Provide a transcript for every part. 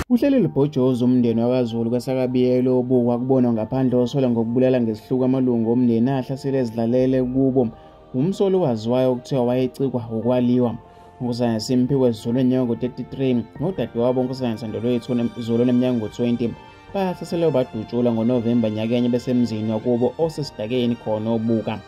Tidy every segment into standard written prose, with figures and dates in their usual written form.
Uhlelo lubhojozi umndeni wakwaZulu kwaSakabiyelo obukwa kubonwa ngaphandle osola ngokubulala ngesihluku amalungu omndeni ahlasele ezidlalele kubo. Umsolo owaziwayo okuthiwa wayecikwa ukwaliwa. Unkosazana Simphiwe Zulu eneminyaka ngo-33 nodadewabo uNkosazana Thandolwethu Zulu oneminyaka ngo-20 bahlaselwe badutshulwa ngoNovemba nyakenye besemzini wakubo osesidakeni khona obuka.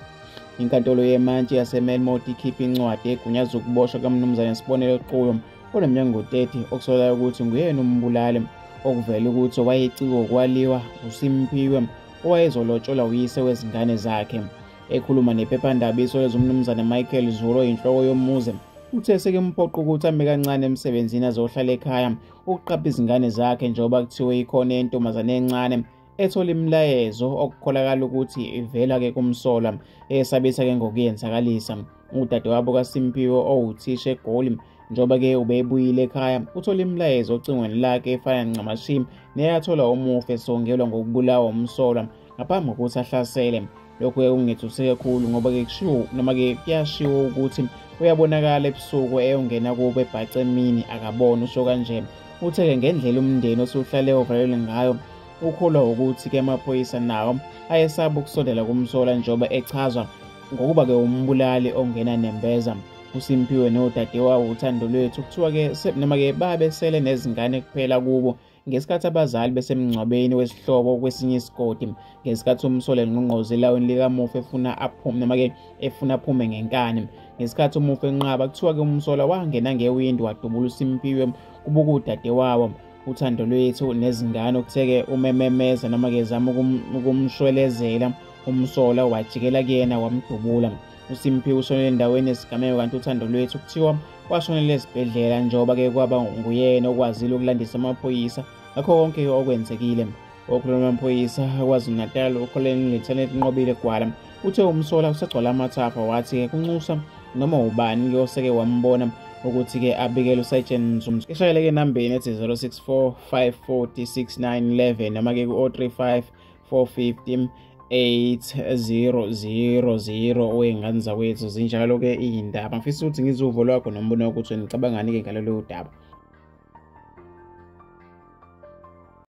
Inkantolo yemantshi yaseMelmoth ikhiphe incwadi egunyaza ukuboshwa kaMnumzane Sibonelo Quyo oneminyaka ngo-30 okusolakala ukuthi nguyena umbulali, okuvela ukuthi wayecikwa ukwaliwa uSimphiwe owayezolotsholwa uyise wezingane zakhe. Ekhuluma nephephandaba Isolezwe, uMnumzane Michael Zulu oyinhloko yomuzi uthe sekemphoqa ukuthi ame kancane emsebenzini azohlala ekhaya ukuqapha izingane zakhe, njengoba kuthiwe ikhona intombazane encane ethola imilayezo okukholakala ukuthi ivela-ke kumsolwa esabisa-ke ngokuyenzakalisa. Udadewabo kaSimphiwe owuthisha eGoli, njengoba-ke ubebuyile ekhaya, uthola imilayezo ocingweni lakhe efana ncamashi neyatholwa umufi esongelwa ngokubulawa umsolwa ngaphambi kokuthi ahlasele. Lokhu-ke kungethuse kakhulu ngoba-ke kushiwo noma-ke kuyashiwo ukuthi uyabonakala ebusuku eyongena kubo ebhace emini akaboni, usho kanje. Uthe-ke ngendlela umndeni osuhlale uvalelwe ngayo, ukholwa ukuthi-ke amaphoyisa nawo ayesaba ukusondela kumsolwa njengoba echazwa ngokuba-ke umbulali ongena nembeza. USimphiwe nodadewabo uThandolwethu kuthiwa-ke noma-ke babesele nezingane kuphela kubo ngesikhathi abazali besemngcwabeni wesihlobo kwesinye isigodi, ngesikhathi umsolwa engqongqoze elawini likamufi efuna aphume noma-ke efuna aphume ngenkani. Ngesikhathi umufi enqaba, kuthiwa-ke umsolwa wangena ngewindi wadubula uSimphiwe kubuka udadewabo uThandolwethu nezingane. Okuthe-ke umememeza noma-ke ezama ukumshwelezela umsolwa wajikela kuyena wamdubula. USimphiwe ushonele endaweni yesigameko, kanti uThandolwethu kuthiwa washonela esibhedlela njengoba-ke kwaba nguyena okwazile ukulandisa amaphoyisa ngakho konke okwenzekile. Okhuluma amaphoyisa KwaZulu-Natal uColonel Lieutenant Nqobile Gwala uthe umsolwa usagcwala amathafa, wathi-ke kunxusa noma ubani-ke oseke wambona ukuthi-ke abikele uSergeant Nzunzu. Ishayeleke enambeni ethi 064 540 6911 noma-ke ku-035 450 8000. Wey'ngane zakwethu, zinjalo-ke iy'ndaba. Ngifisa ukuthi ngizwe uvo lwakho nombono wakho ukuthi nicabangani-ke ngalolu daba.